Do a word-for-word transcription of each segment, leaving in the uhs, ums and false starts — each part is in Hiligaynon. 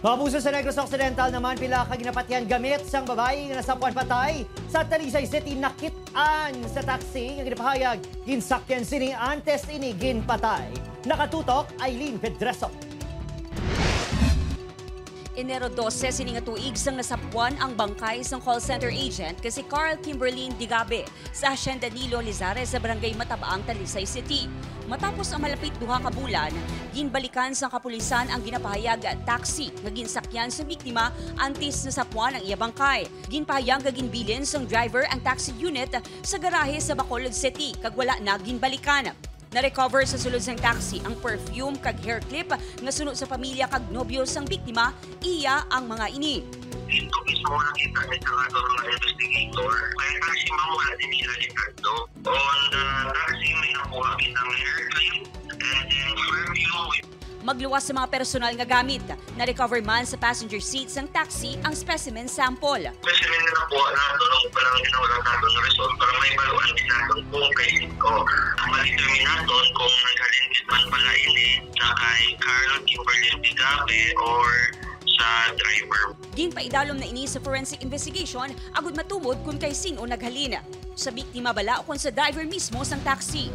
Pabuso sa Negros Occidental naman, pila ka ginapatihan gamit sang babayi nga nasapuan patay sa Talisay City nakit-an sa taxi nga ginapahayag ginsakyan sini antes ini ginpatay. Nakatutok, Eileen Pedreso. Enero dose sini nga tuig sang nasapuan ang bangkay sang call center agent nga si Carl Kimberlin Digabe sa Hacienda Nilo Lizares sa Barangay Matabang, Talisay City. Matapos ang malapit duha ka bulan, ginbalikan sang kapulisan ang ginapahayag taxi nga ginsakyan sa biktima antes nasapuan ang iya bangkay. Ginpahayag nga ginbilin sang driver ang taxi unit sa garahe sa Bacolod City kag wala na ginbalikan. Na-recover sa sulod sang taxi ang perfume kag hair clip nga suno sa pamilya kag nobyo sang biktima, iya ang mga ini. Dito mismo nakita ni sa aton mga investigator, kaya taxi ma'am wala din sila gitagdo. On the taxi, may nakuha kita nga hair clip and then perfume with Magluwas sa mga personal nga gamit. Na-recover man sa passenger seat sang taxi ang specimen sample. Specimen nga nakuha nato nung panahon nga wala nato na result para may baluan din nato kung kay o ang ma-determine naton kung naghalin gid man pala ini sa kay Carl Kimberly Digabe or sa driver. Ginpaidalom na ini sa forensic investigation agud matumod kung kay sin-o naghalin. Sa biktima bala ukon sa driver mismo sang taxi.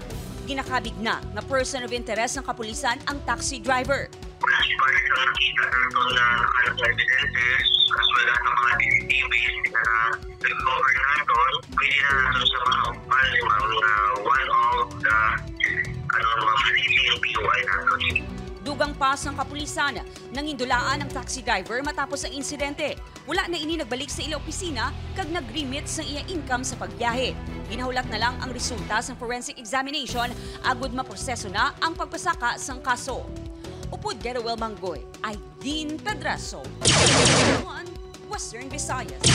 Ginakabig na nga person of interest sang kapulisan ang taxi driver. Balik sa nakita naton na nakalat na evidences, as well as sa mga C C T Vs na recover naton, pwede na naton sa mga, ma'am, na one of the, ano, mga missing P O I naton. Dugang pa sang kapulisan, nangindulaan ang taxi driver matapos ang insidente. Wala na ini nagbalik sa ila opisina kag nag-remit sang iya income sa pagbiyahe. Ginahulat na lang ang resulta sang forensic examination agud maproseso na ang pagpasaka sang kaso. Upod kay Roel Manggoy, Aileen Pedraso, One Western Visayas.